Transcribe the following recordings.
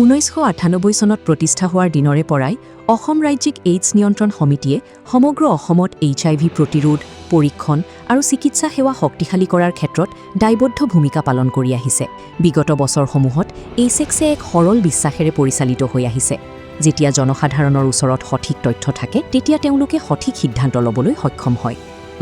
1998 চনত প্ৰতিষ্ঠা হোৱাৰ দিনৰে পৰাই অসম ৰাজ্যিক এইডছ নিয়ন্ত্ৰণ সমিতিয়ে সমগ্ৰ অসমত এইচআইভি প্ৰতিৰোধ, পৰীক্ষণ আৰু চিকিৎসা সেৱা শক্তিশালী কৰাৰ ক্ষেত্ৰত দায়বদ্ধ ভূমিকা পালন কৰি আহিছে। বিগত বছৰসমূহত এইচএক্সে এক সৰল বিশ্বাসেৰে পৰিচালিত হৈ আহিছে। যেতিয়া জনসাধাৰণৰ ওচৰত সঠিক তথ্য থাকে, তেতিয়া তেওঁলোকে সঠিক সিদ্ধান্ত ল'বলৈ সক্ষম হয়।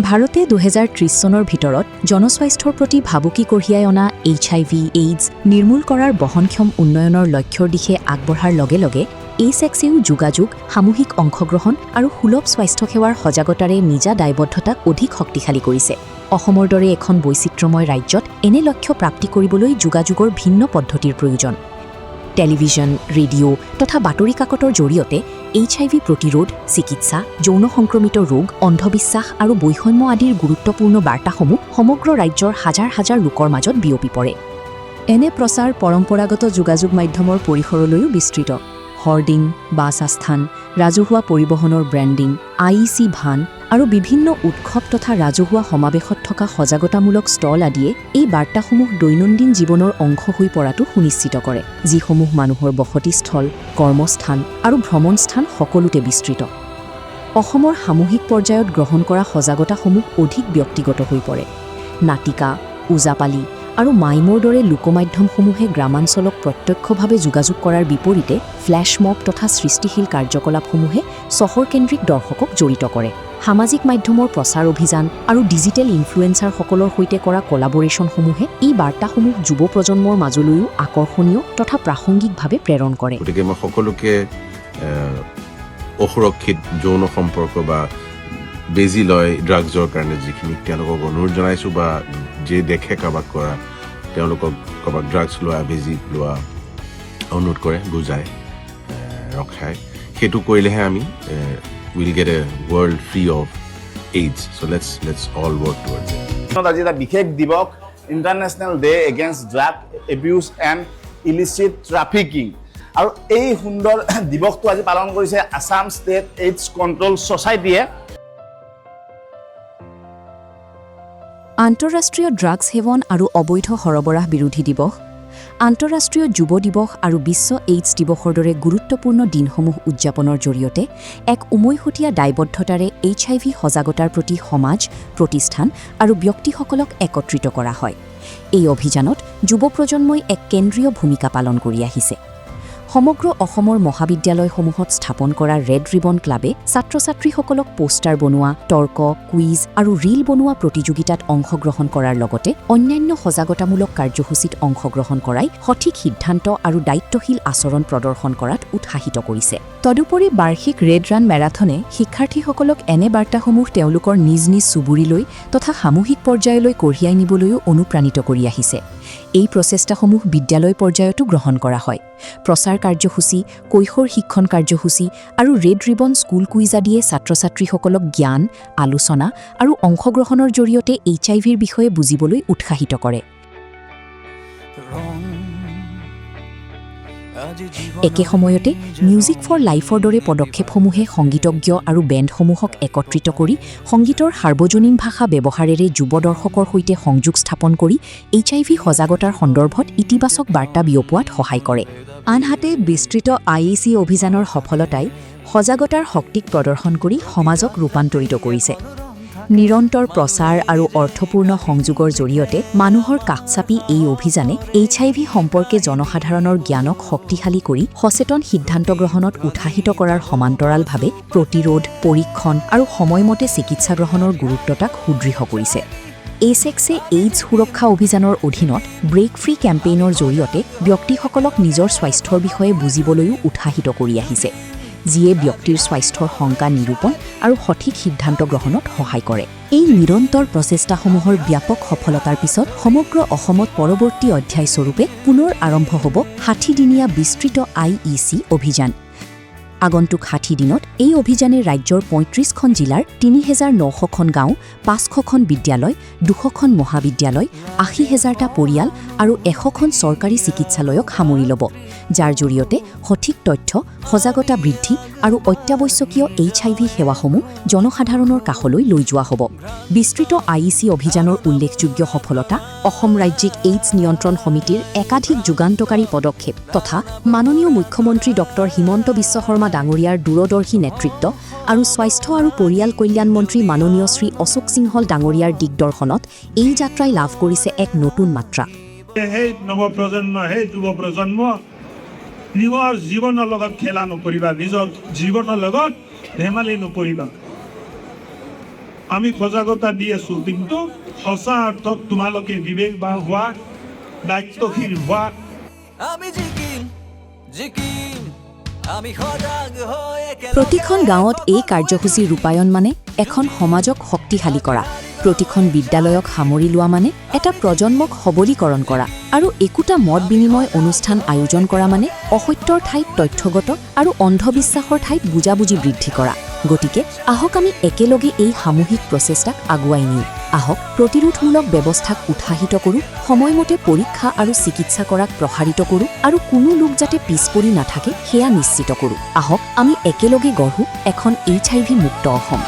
ভাৰতে 2030 চনৰ ভিতৰত জনস্বাস্থ্যৰ প্ৰতি ভাবুকি কঢ়িয়াই অনা এইচআইভি এইডছ নিৰ্মূল কৰাৰ বহনক্ষম উন্নয়নৰ লক্ষ্যৰ দিশে আগবঢ়াৰ লগে লগে এইচএক্সেও যোগাযোগ, সামূহিক অংশগ্ৰহণ আৰু সুলভ স্বাস্থ্যসেৱাৰ সজাগতাৰে নিজা দায়বদ্ধতাক অধিক শক্তিশালী কৰিছে। অসমৰ দৰে এখন বৈচিত্ৰ্যময় ৰাজ্যত এনে লক্ষ্য প্ৰাপ্তি কৰিবলৈ যোগাযোগৰ ভিন্ন পদ্ধতিৰ প্ৰয়োজন। টেলিভিছন, ৰেডিঅ' তথা বাতৰি কাকতৰ জৰিয়তে এইচআইভি প্ৰতিৰোধ, চিকিৎসা, যৌন সংক্ৰমিত ৰোগ, অন্ধবিশ্বাস আৰু বৈষম্য আদিৰ গুৰুত্বপূৰ্ণ বাৰ্তাসমূহ সমগ্ৰ ৰাজ্যৰ হাজাৰ হাজাৰ লোকৰ মাজত বিয়পি পৰে। এনে প্ৰচাৰ পৰম্পৰাগত যোগাযোগ মাধ্যমৰ পৰিসৰলৈও বিস্তৃত। হৰ্ডিং, বাছ আস্থান, ৰাজহুৱা পৰিবহণৰ ব্ৰেণ্ডিং, আইইচি ভান আৰু বিভিন্ন উৎসৱ তথা ৰাজহুৱা সমাৱেশত থকা সজাগতামূলক ষ্টল আদিয়ে এই বাৰ্তাসমূহ দৈনন্দিন জীৱনৰ অংশ হৈ পৰাটো সুনিশ্চিত কৰে, যিসমূহ মানুহৰ বসতিস্থল, কৰ্মস্থান আৰু ভ্ৰমণস্থান সকলোতে বিস্তৃত। অসমৰ সামূহিক পৰ্যায়ত গ্ৰহণ কৰা সজাগতাসমূহ অধিক ব্যক্তিগত হৈ পৰে। নাটিকা, ওজাপালি আৰু মাইমৰ দৰে লোকমাধ্যমসমূহে গ্ৰামাঞ্চলক প্ৰত্যক্ষভাৱে যোগাযোগ কৰাৰ বিপৰীতে ফ্লেছ মব তথা সৃষ্টিশীল কাৰ্যকলাপসমূহে চহৰকেন্দ্ৰিক দৰ্শকক জড়িত কৰে। সামাজিক মাধ্যমৰ প্ৰচাৰ অভিযান আৰু ডিজিটেল ইনফ্লুৱেঞ্চাৰসকলৰ সৈতে কৰা কলাবৰেশ্যনসমূহে এই বাৰ্তাসমূহ যুৱ প্ৰজন্মৰ মাজলৈও আকৰ্ষণীয় তথা প্ৰাসংগিকভাৱে প্ৰেৰণ কৰে। গতিকে মই সকলোকে অসুৰক্ষিত যৌন সম্পৰ্ক বা বেজী লয় ড্ৰাগছৰ কাৰণে যিখিনি, তেওঁলোকক অনুৰোধ জনাইছোঁ বা যে দেখে কাৰোবাক কৰা, তেওঁলোকক কাৰোবাক ড্ৰাগছ লোৱা, বেজী লোৱা অনুৰোধ কৰে, বুজায়, ৰখায়। সেইটো কৰিলেহে আমি will get a world free of AIDS. So let's all work towards it. আজি এটা বিশেষ দিৱস, International Day Against Drug Abuse and Illicit Trafficking। আৰু এই সুন্দৰ দিৱসটো আজি পালন কৰিছে আছাম ষ্টেট এইডছ কণ্ট্ৰল ছ'চাইটিয়ে। আন্তঃৰাষ্ট্ৰীয় ড্ৰাগছ সেৱন আৰু অবৈধ সৰবৰাহ বিৰোধী দিৱস, আন্তঃৰাষ্ট্ৰীয় যুৱ দিৱস আৰু বিশ্ব এইডছ দিৱসৰ দৰে গুৰুত্বপূৰ্ণ দিনসমূহ উদযাপনৰ জৰিয়তে এক উমৈহতীয়া দায়বদ্ধতাৰে এইচআইভি সজাগতাৰ প্ৰতি সমাজ, প্ৰতিষ্ঠান আৰু ব্যক্তিসকলক একত্ৰিত কৰা হয়। এই অভিযানত যুৱ প্ৰজন্মই এক কেন্দ্ৰীয় ভূমিকা পালন কৰি আহিছে। সমগ্ৰ অসমৰ মহাবিদ্যালয়সমূহত স্থাপন কৰা ৰেড ৰিবন ক্লাবে ছাত্ৰ ছাত্ৰীসকলক পোষ্টাৰ বনোৱা, তৰ্ক, কুইজ আৰু ৰীল বনোৱা প্ৰতিযোগিতাত অংশগ্ৰহণ কৰাৰ লগতে অন্যান্য সজাগতামূলক কাৰ্যসূচীত অংশগ্ৰহণ কৰাই সঠিক সিদ্ধান্ত আৰু দায়িত্বশীল আচৰণ প্ৰদৰ্শন কৰাত উৎসাহিত কৰিছে। তদুপৰি বাৰ্ষিক ৰেড ৰান মেৰাথনে শিক্ষাৰ্থীসকলক এনে বাৰ্তাসমূহ তেওঁলোকৰ নিজ নিজ চুবুৰীলৈ তথা সামূহিক পৰ্যায়লৈ কঢ়িয়াই নিবলৈও অনুপ্ৰাণিত কৰি আহিছে। এই প্ৰচেষ্টাসমূহ বিদ্যালয় পৰ্যায়তো গ্ৰহণ কৰা হয়। প্ৰচাৰ কাৰ্যসূচী, কৈশোৰ শিক্ষণ কাৰ্যসূচী আৰু ৰেড ৰিবন স্কুল কুইজ আদিয়ে ছাত্ৰ ছাত্ৰীসকলক জ্ঞান, আলোচনা আৰু অংশগ্ৰহণৰ জৰিয়তে এইচআইভিৰ বিষয়ে বুজিবলৈ উৎসাহিত কৰে। ৰং আজি একে সময়তে মিউজিক ফৰ লাইফৰ দৰে পদক্ষেপসমূহে সংগীতজ্ঞ আৰু বেণ্ডসমূহক একত্ৰিত কৰি সংগীতৰ সাৰ্বজনীন ভাষা ব্যৱহাৰেৰে যুৱ দৰ্শকৰ সৈতে সংযোগ স্থাপন কৰি এইচআইভি সজাগতাৰ সন্দৰ্ভত ইতিবাচক বাৰ্তা বিয়পোৱাত সহায় কৰে। আনহাতে বিস্তৃত আইইচি অভিযানৰ সফলতাই সজাগতাৰ শক্তিক প্ৰদৰ্শন কৰি সমাজক ৰূপান্তৰিত কৰিছে। নিৰন্তৰ প্ৰচাৰ আৰু অৰ্থপূৰ্ণ সংযোগৰ জৰিয়তে মানুহৰ কাষ চাপি এই অভিযানে এইচআইভি সম্পৰ্কে জনসাধাৰণৰ জ্ঞানক শক্তিশালী কৰি সচেতন সিদ্ধান্ত গ্ৰহণত উৎসাহিত কৰাৰ সমান্তৰালভাৱে প্ৰতিৰোধ, পৰীক্ষণ আৰু সময়মতে চিকিৎসা গ্ৰহণৰ গুৰুত্বতাক সুদৃঢ় কৰিছে। এইচএক্সে এইডছ সুৰক্ষা অভিযানৰ অধীনত ব্ৰেক ফ্ৰী কেম্পেইনৰ জৰিয়তে ব্যক্তিসকলক নিজৰ স্বাস্থ্যৰ বিষয়ে বুজিবলৈও উৎসাহিত কৰি আহিছে, যিয়ে ব্যক্তিৰ স্বাস্থ্যৰ শংকা নিৰূপণ আৰু সঠিক সিদ্ধান্ত গ্ৰহণত সহায় কৰে। এই নিৰন্তৰ প্ৰচেষ্টাসমূহৰ ব্যাপক সফলতাৰ পিছত সমগ্ৰ অসমত পৰৱৰ্তী অধ্যায় স্বৰূপে পুনৰ আৰম্ভ হ'ব 60 দিনীয়া বিস্তৃত আইইচি অভিযান। আগন্তুক 60 দিনত এই অভিযানে ৰাজ্যৰ 35খন জিলাৰ 3900খন গাঁও, 500খন বিদ্যালয়, 200খন মহাবিদ্যালয়, 80 হেজাৰটা পৰিয়াল আৰু 100খন চৰকাৰী চিকিৎসালয়ক সামৰি ল'ব, যাৰ জৰিয়তে সঠিক তথ্য, সজাগতা বৃদ্ধি আৰু অত্যাৱশ্যকীয় এইচআইভি সেৱাসমূহ জনসাধাৰণৰ কাষলৈ লৈ যোৱা হ'ব। বিস্তৃত আইইচি অভিযানৰ উল্লেখযোগ্য সফলতা, অসম ৰাজ্যিক এইডছ নিয়ন্ত্ৰণ সমিতিৰ একাধিক যুগান্তকাৰী পদক্ষেপ তথা মাননীয় মুখ্যমন্ত্ৰী ডক্টৰ হিমন্ত বিশ্ব শৰ্মা ডাঙৰীয়াৰ দূৰদৰ্শী নেতৃত্ব আৰু স্বাস্থ্য আৰু পৰিয়াল কল্যাণ মন্ত্ৰী মাননীয় শ্ৰী অশোক সিংহল ডাঙৰীয়াৰ দিগদৰ্শনত এই যাত্ৰাই লাভ কৰিছে এক নতুন মাত্ৰা। সেই নৱপ্ৰজন্ম, সেই যুৱ প্ৰজন্ম, নিজৰ জীৱনৰ লগত খেলা নকৰিবা, নিজৰ জীৱনৰ লগত ধেমালি নকৰিবা। আমি সজাগতা দি আছো, কিন্তু সঁচা অৰ্থত তোমালোকে বিবেকবান হোৱা, দায়িত্বশীল হোৱা। আমি জিকিম, জিকিম, আমি সজাগ হৈ একেলগে। প্ৰতিখন গাঁৱত এই কাৰ্যসূচী ৰূপায়ণ মানে এখন সমাজক শক্তিশালী কৰা, প্ৰতিখন বিদ্যালয়ক সামৰি লোৱা মানে এটা প্ৰজন্মক সবলীকৰণ কৰা আৰু একোটা মত বিনিময় অনুষ্ঠান আয়োজন কৰা মানে অসত্যৰ ঠাইত তথ্যগত আৰু অন্ধবিশ্বাসৰ ঠাইত বুজাবুজি বৃদ্ধি কৰা। গতিকে আহক, আমি একেলগে এই সামূহিক প্ৰচেষ্টাক আগুৱাই নিওঁ। আহক, প্ৰতিৰোধমূলক ব্যৱস্থাক উৎসাহিত কৰোঁ, সময়মতে পৰীক্ষা আৰু চিকিৎসা কৰাক প্ৰসাৰিত কৰোঁ আৰু কোনো লোক যাতে পিছ পৰি নাথাকে সেয়া নিশ্চিত কৰোঁ। আহক, আমি একেলগে গঢ়ো এখন এইচআইভি মুক্ত অসম।